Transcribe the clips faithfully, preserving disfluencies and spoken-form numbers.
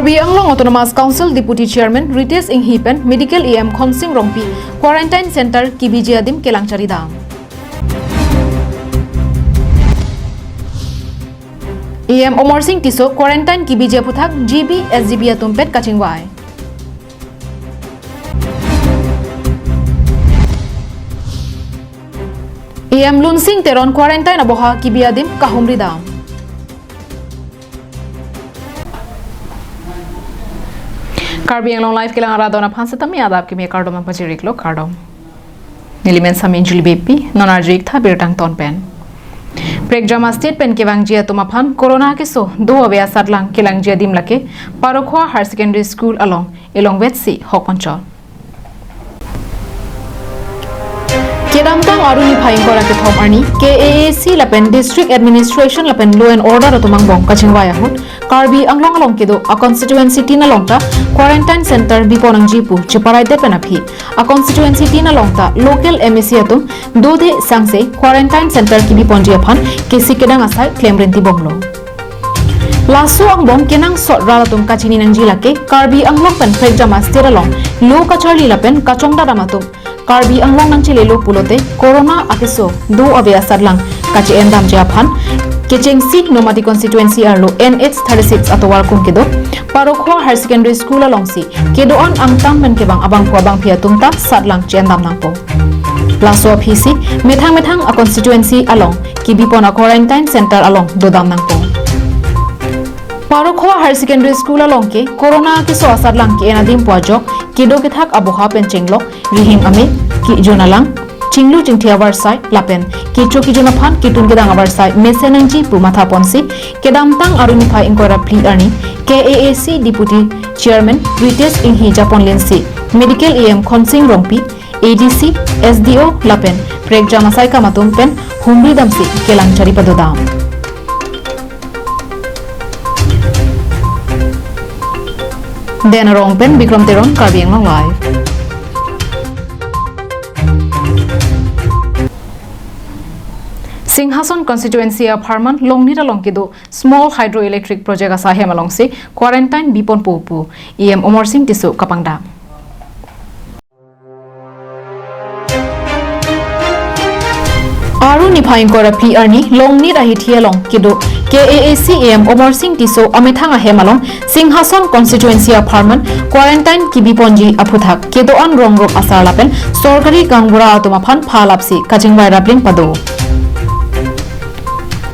Karbi Anglong Autonomous Council Deputy Chairman Ritesh Enghi pen Medical E M Khonsing Rongpi quarantine center kebiji adim kelang charidam. E M Amarsing Tisso quarantine kebiji aphuthak G B, S G B atum pen kachingvai. E M Lunsing Teron quarantine aboha kebi adim kahumridam. Karbi Anglong Live kelang arat adon aphan setame adap kimi kardom pajiriklo, kardom. Neli men Sami Julie Beypi, non arju-ik tha birta angton pen. Prekjam a-state pen kevangji atum aphan corona keso do ave asatlang kelangji adim lake Parokhwa Higher Secondary School along elongvetsi hok ponchot. Kedamtang Aru niphai ingkoi ra kethom arni K A A C lapen District Administration lapen Law and Order atum angbong kachingvai ahut Karbi Anglong along kedo a-constituency tin along ta quarantine center bipon nangji pu cheparai det pen aphi a-constituency tin along ta local M A C atum dode sangse quarantine center kebiponji aphan kesi kedang asai klem renti bomlo. Laso angbong kenangsot rat atum kachini nangji lake Karbi Anglong pen prekjam a-state along lo kacharli lapen kachongdadam atum Karbi Anglong nangchelelo pulote corona akeso do ave asatlang kache-endamji aphan kechengsi Nomati constituency arlo N H thirty-six atovar kung kedo Parokhwa Higher Secondary School alongsi kedo-an angtan pen kevang abangphu abangphi atum ta satlang che-endam nangpo. Laso aphisi methang methang a-constituency along kebipon a-quarantine center along dodam nangpo. Parokhwa Higher Secondary School along ke corona keso asatlang ke-en adim pu ajok kedo kethak aboha pen chenglok rihing ame, kejun alang, chinglu chingthi avarsai lapen kecho kejun aphan ketun kedang avarsai mesen nangji pu mathaponsi kedamtang Aru niphai ingkoi ra phli arni K A A C Deputy Chairman Ritesh Enghi japonlinsi Medical E M Khonsing Rongpi, A D C, S D O lapen prekjam asaikam atum pen humridamsi kelang chari padodam. Den Arong pen Bikram Teron, Karbi Anglong Live. Singhason constituency apharman Longnit along kedo small hydroelectric project asai hem alongsi quarantine biponpo pu E M Amarsing Tisso kapangdam. Aru niphai ingkoi ra phli arni Longnit ahithi along kedo K A A C E M Amarsing Tisso amethang ahem along Singhason constituency apharman quarantine kebiponji aphuthak kedo-an rongrok asar lapen sorkari gaonbura atum aphan phalapsi kachingvai rapling pado.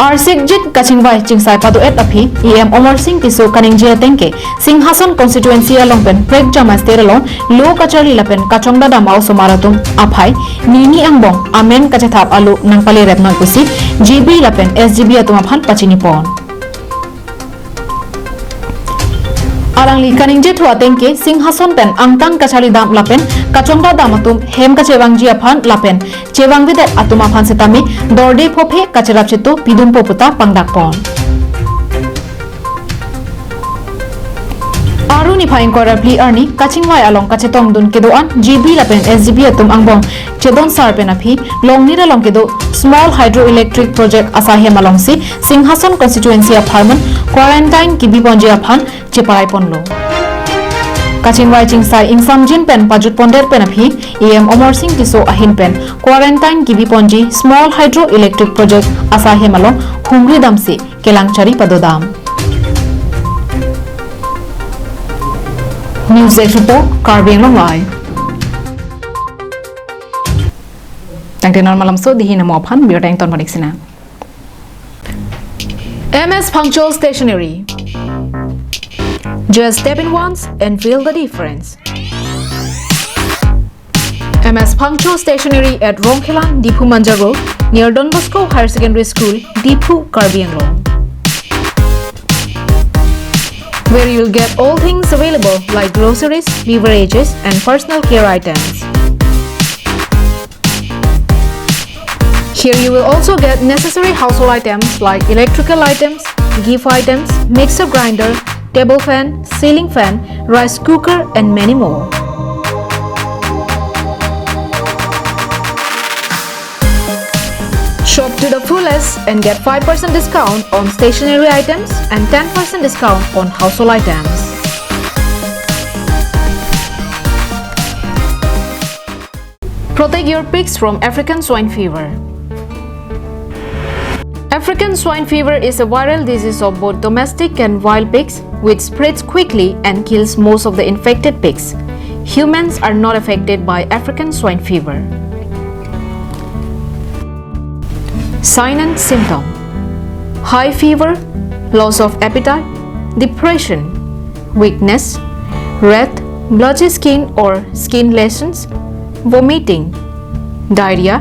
Arsikjit kachingvai chingsai pado-et aphi E M Amarsing Tisso kaningje ateng ke Singhason constituency along pen prekjam a-state along lo kacharli lapen kachongdadam a-osomar atum aphai nini angbong amen kachethap alo nangpalerep noi pusi G B lapen S G B atum aphan pachinipon. Alangli kaningjethu ateng ke Singhason pen angtan kacharlidam lapen kachongdadam atum hem kachevangji aphan lapen chevangvedet atum aphan setame dorde phophe kacherap chetu pidunpo puta pangdakpon. Aru niphai ingkoi ra phli arni kachingvai along kachetongdun kedo-an G B lapen S G B atum angbong chedonsar pen aphi Longnit along kedo small hydroelectric project asai hem alongsi Singhason constituency apharman quarantine kebiponji aphan cheparaiponlo. Kachingvai chingsai ingsamjin pen pajutpondet pen aphi E M Amarsing Tisso ahin pen quarantine kebiponji small hydroelectric project asai hem along humridamsi kelang chari padodam. News Desk Report, Karbi Anglong Live. Tangte non malam so dihi namo aphan birta angton panik sina. M S Phangcho Stationery. Just step in once and feel the difference. M S Phangcho Stationery at Rongkhelan, Diphu Manja Road, near Don Bosco Higher Secondary School, Diphu, Karbi Anglong. Where you'll get all things available like groceries, beverages, and personal care items. Here you will also get necessary household items like electrical items, gift items, mixer grinder, table fan, ceiling fan, rice cooker, and many more. Shop to the fullest and get five percent discount on stationery items and ten percent discount on household items. Protect your pigs from African swine fever. African swine fever is a viral disease of both domestic and wild pigs, which spreads quickly and kills most of the infected pigs. Humans are not affected by African swine fever. Sign and symptom: high fever, loss of appetite, depression, weakness, red, blotchy skin or skin lesions, vomiting, diarrhea,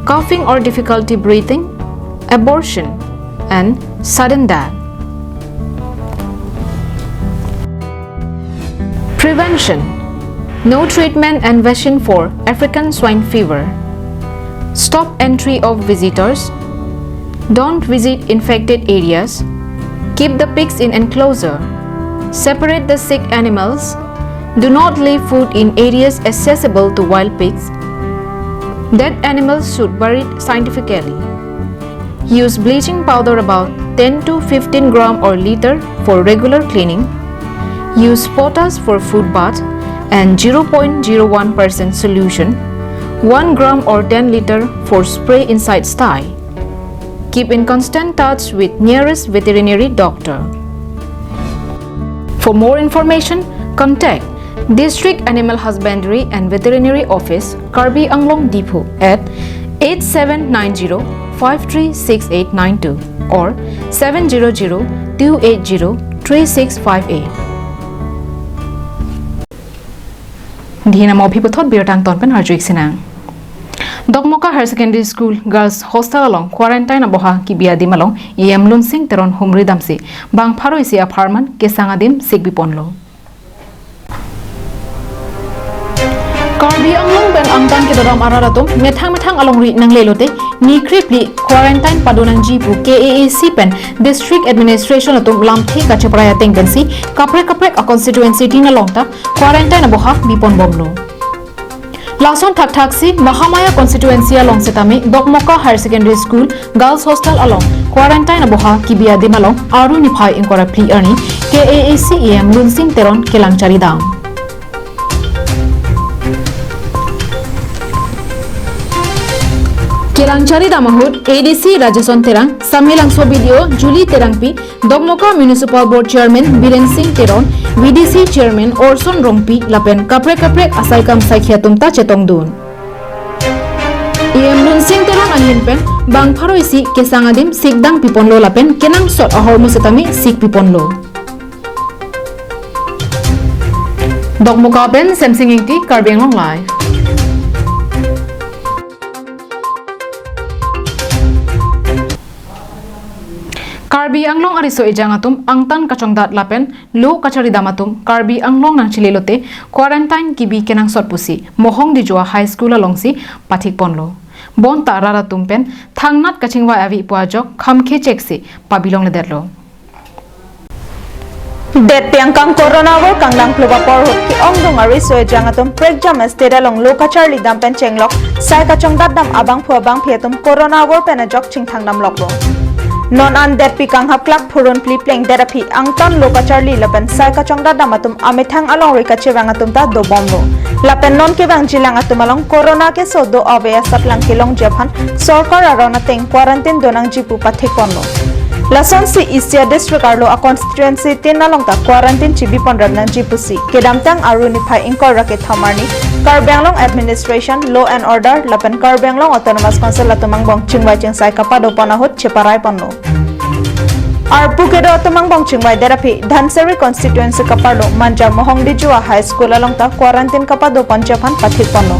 coughing or difficulty breathing, abortion, and sudden death. Prevention: no treatment and vaccine for African swine fever. Stop entry of visitors. Don't visit infected areas. Keep the pigs in enclosure. Separate the sick animals. Do not leave food in areas accessible to wild pigs. Dead animals should buried scientifically. Use bleaching powder about ten to fifteen gram or liter for regular cleaning. Use potash for food bath and zero point zero one percent solution, one gram or ten liter for spray inside sty. Keep in constant touch with nearest veterinary doctor. For more information, contact District Animal Husbandry and Veterinary Office, Karbi Anglong Diphu at eight seven nine zero five three six eight nine two or seven zero zero two eight zero three six five eight. Dina mo phiputhot birtang ton pen arjuik sinang. Dokmoka Higher Secondary School Girls Hostel along quarantine aboha kibi adim along E M Lunsing Teron humri damsi bang pharo isi apharman kesang adim sik biponlo. Karbi Anglong pen angtan kedodam arat atum methang methang alongri nanglelote ni kripli quarantine padonangji pu K A A C pen District Administration atum lamthe kacheparai ateng pensi kaprek kaprek a constituency tin along ta quarantine aboha biponbomlo. Lason thakthak si Mahamaya constituency along setame Dokmoka Higher Secondary School Girls Hostel along quarantine aboha kibi adim along Aru niphai ingkoi ra phli arni K A A C E M Lunsing Teron kelang charidam. Kelang charidam ahut A D C Rajason Terang, Samelangso B D O Julie Terangpi, Dokmoka Municipal Board Chairman Biren Singh Teron, V D C Chairman Orson Rongpi lapen kaprek kaprek asaikam saikhi atum ta chetongdun. E M Lunsing Teron ahin pen bang pharo isi kesang adim sikdang piponlo lapen kenangsot ahormu setame sik piponlo. Dokmoka pen Semsing Ingti, Karbi Anglong Live. Karbi Anglong ariso ejang atum angtan kachongdat lapen lo kacharidam atum Karbi Anglong nangchelelote quarantine kibi kenangsot pusi Mohong Dijua High School alongsi pathikponlo. Bonta rat atum pen thangnat kachingvai avi pu ajok khamkhe cheksi pabilongledetlo. Detpi angkang corona vor kangdang plup apor ahut ke-ongdung ariso ejang atum prekjam estate along lo kacharlidam pen chenglok sai kachongdatdam abangphu abangphi atum corona vor pen ajok chingthangdamloklo. Non an detpi kanghap klak phurun phli plengdet aphi angtan lo kacharli lapen sai kachongdatdam atum amethang alongri kachevang atum ta dobomlo. Lapen non kevangjilang atum along corona keso do ave asatlang kelongji aphan sorkar aron ateng quarantine donangji pu pathikponlo. Lasonsi isi a district arlo a constituency tin along ta quarantine chibiponrap nangji pusi kedamtang Aru niphai ingkoi ra kethom arni Karbi Anglong Administration, Law and Order lapen Karbi Anglong Autonomous Council atum angbong chingvai chingsai kapadopon ahut cheparaiponlo. Arpu kedo atum angbong chingvaidet aphi Dhansiri constituency kaparlo Manja Mohong Dijua High School along ta quarantine kapadoponji aphan pathikponlo.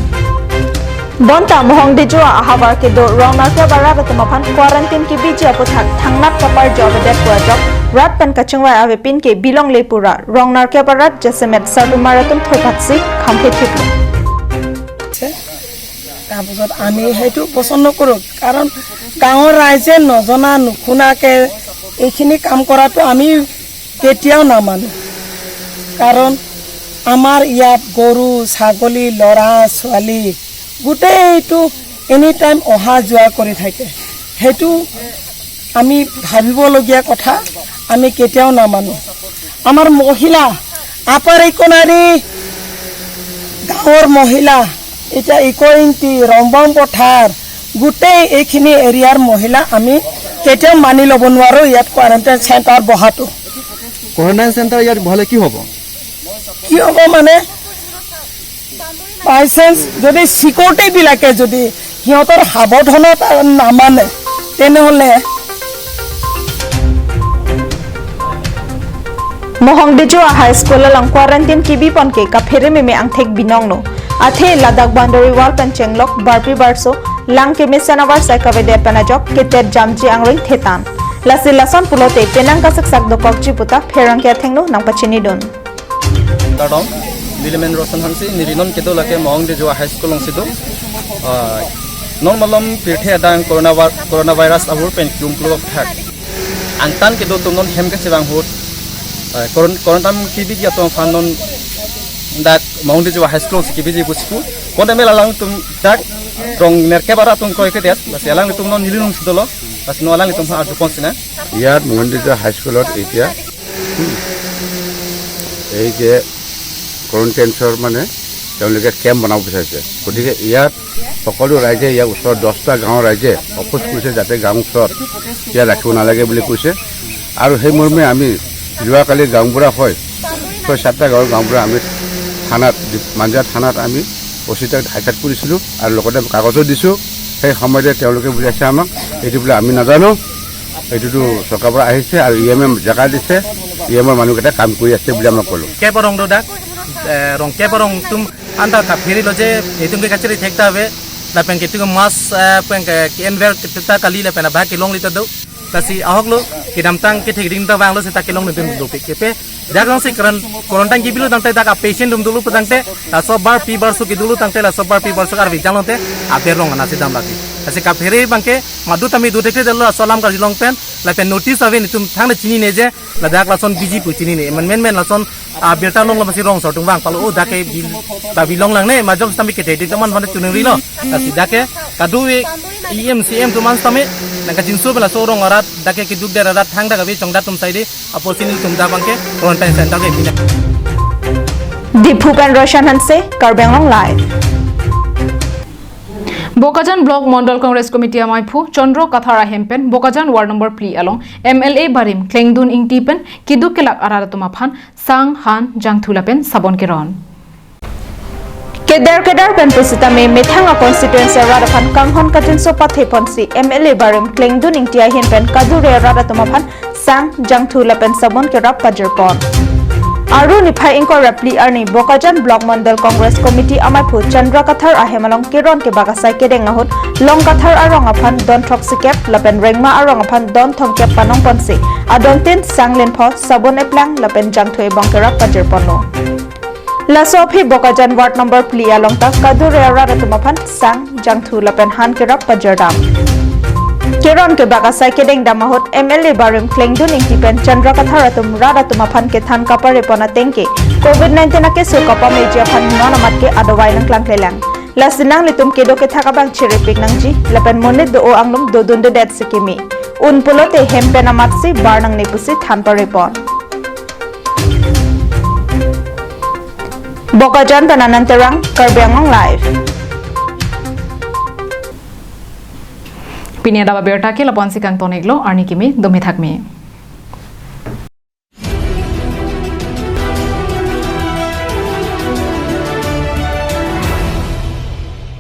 Bonta Mohong Dijua ahavar kedo Rongnarkep arat atum aphan quarantine kibiji aputhak thangnat kaparjo avedet pu ajok rat pen kachingvai avepin ke bilongle pura Rongnarkep arat jasemet sarpimar atum thurphaksi khamkhe thiplo. তাৰপিছত আমি সেইটো পচন্দ নকৰোঁ, কাৰণ গাঁৱৰ ৰাইজে নজনা নুশুনাকে এইখিনি কাম কৰাটো আমি কেতিয়াও নামানো। কাৰণ আমাৰ ইয়াত গৰু, ছাগলী, ল'ৰা, ছোৱালী গোটেইটো এনি টাইম অহা যোৱা কৰি থাকে। সেইটো আমি ভাবিবলগীয়া কথা, আমি কেতিয়াও নামানো। আমাৰ মহিলা, আপাৰ ইকোনাৰী গাঁৱৰ মহিলা এতিয়া ইকো ইংতি, ৰংবং পথাৰ, গোটেই এইখিনি এৰিয়াৰ মহিলা আমি কেতিয়াও মানি ল'ব নোৱাৰো ইয়াত কোৱাৰেণ্টাইন চেণ্টাৰ বহাটো। কোৱাৰেণ্টাইন চেণ্টাৰ ইয়াত বহালে কি হ'ব? কি হ'ব মানে, বাই চান্স যদি চিকিউৰিটিবিলাকে যদি সিহঁতৰ সাৱধানতা নামানে, তেনেহ'লে Mohongdijua High School along quarantine kebipon ke kaphere meme angthek binong no. Athe ladak boundary wall pen chenglok barpi barso lang kemesen avarsai kavedet pen ajok ketet jamji angring thetan. Lasi lason pulote penang kasiksak dokokji puta pherangke athengno nangpachinidun. Kardom, nelimen Roshan Hanse, neli non kedo lake Mohongdijua High School alongsi do. Ah, non malom pirthe adang corona, coronavirus ahur pen klum klok thak. Angtan kedo atum non hem kachevang ahut, ah, koron korontam kebiji atum aphan non dak Mohongdijua High School alongsi kebiji pu school. Konta mela alangtum dak rong nerkep ara atum kroikedet, lasi alangtum non neli alongsi dolo, lasi non alangtum aphan arjupon sinang. ইয়াত মহন্দিজা হাইস্কুলত এতিয়া এই যে কোৱাৰেণ্টাইনছৰ মানে তেওঁলোকে কেম্প বনাব বিচাৰিছে। গতিকে ইয়াত সকলো ৰাইজে, ইয়াৰ ওচৰত দহটা গাঁৱৰ ৰাইজে অপোজ কৰিছে যাতে গাঁৱৰ ওচৰত ইয়াত ৰাখিব নালাগে বুলি কৈছে। আৰু সেই মৰ্মে আমি যোৱাকালি গাঁওবুঢ়া হৈ ছয় সাতটা গাঁৱৰ গাঁওবুঢ়া আমি থানাত, মাঞ্জা থানাত আমি অ' চি তাত সাক্ষাৎ কৰিছিলোঁ আৰু লগতে কাগজো দিছোঁ। সেই সময়তে তেওঁলোকে বুজাইছে আমাক, এইটো বোলে আমি নাজানো, এইটোতো চৰকাৰৰ পৰা আহিছে আৰু ই এম এ জেগা দিছে, ই এম এৰ মানুহকেইটা কাম কৰি আছে বুলি আমাক ক'লো। Keparong do dak, eh, rong keparong atum anta kaphere lo je, itum ke kachiri thek ta ave, lapen ke itum mas, eh, pen ke enver ta kali lapen abah kelong li ta do. Lasi ahok lo, kedamtang kethek ring ta vanglo seta kelong nudun dopik kepe. Dak alongsi quaran-, quarantine kebilo tangte dak a patient atum dolo pu tangte, laso barpi barso kedolo tangte, laso barpi barso karvi jang lote, aber rong anasi dam lagi. Lasi kaphere abangke, madu tame do thek thek lo, laso alam karjulong pen, lapen notice ave itum thangne chinine je, ladak lason biji pu chinine, man men men lason, ah, birta long lo masi rong sor tung vang palo, oh, dak ke bil, ta bilong lang ne, majok sitame kete di teman mana tunung rilo, lasi dak ke, kadu e, E M, C M atum an sitame, nangkachinso pen laso rong arat, dak ke keduk der arat, thang dak ave chongdat atum saide, apotsi nelitum dak abangke, quarantine center ke bina. Diphu pen Roshan Hanse, Karbi Anglong Live. Bokajan Block Mondol Congress Committee amaiphu Chandra Kathar ahem pen Bokajan Ward number phli along M L A barim Klengdun Ingti pen keduk kelak arat atum aphan sang, han, jangthu lapen sabon keron. Keder keder pen pusitame methang a constituency arat aphan kanghon kajinso patheponsi M L A barim Klengdun Ingti ahin pen kadure arat atum aphan sang, jangthu lapen sabon kerap pajirpon. Aru niphai ingkoi ra phli arni Bokajan Block Mondol Congress Committee amaiphu Chandra Kathar ahem along keron kebak asai kedeng ahut Long Kathar arong aphan don throksi kep lapen Rengma arong aphan don thomkep panongponsi adontin sang, linpho, sabon eplang lapen jangthu ebong kerap pajirponlo. Laso aphi Bokajan Ward number phli along ta kadure arat atum aphan sang, jangthu lapen han kerap pajirdam. Keron kebak asai kedengdam ahut M L A barim Klengdun Ingti pen Chandra Kathar atum rat atum aphan kethan kaparepon ateng ke Covid nineteen akeso kapameji aphan non amat ke adawai nangklangklelang. Lasi nanglitum kedo kethak abang chiripik nangji lapen monit do-o anglum dodun dodet si kimi. Un pulote hem pen amatsi bar nangne pusi than parepon. Bokajan pen Anand Terang, Karbi Anglong Live. Pini adap abirta ke lapu-ansi kangton-iklo, arni kimi dome thakme.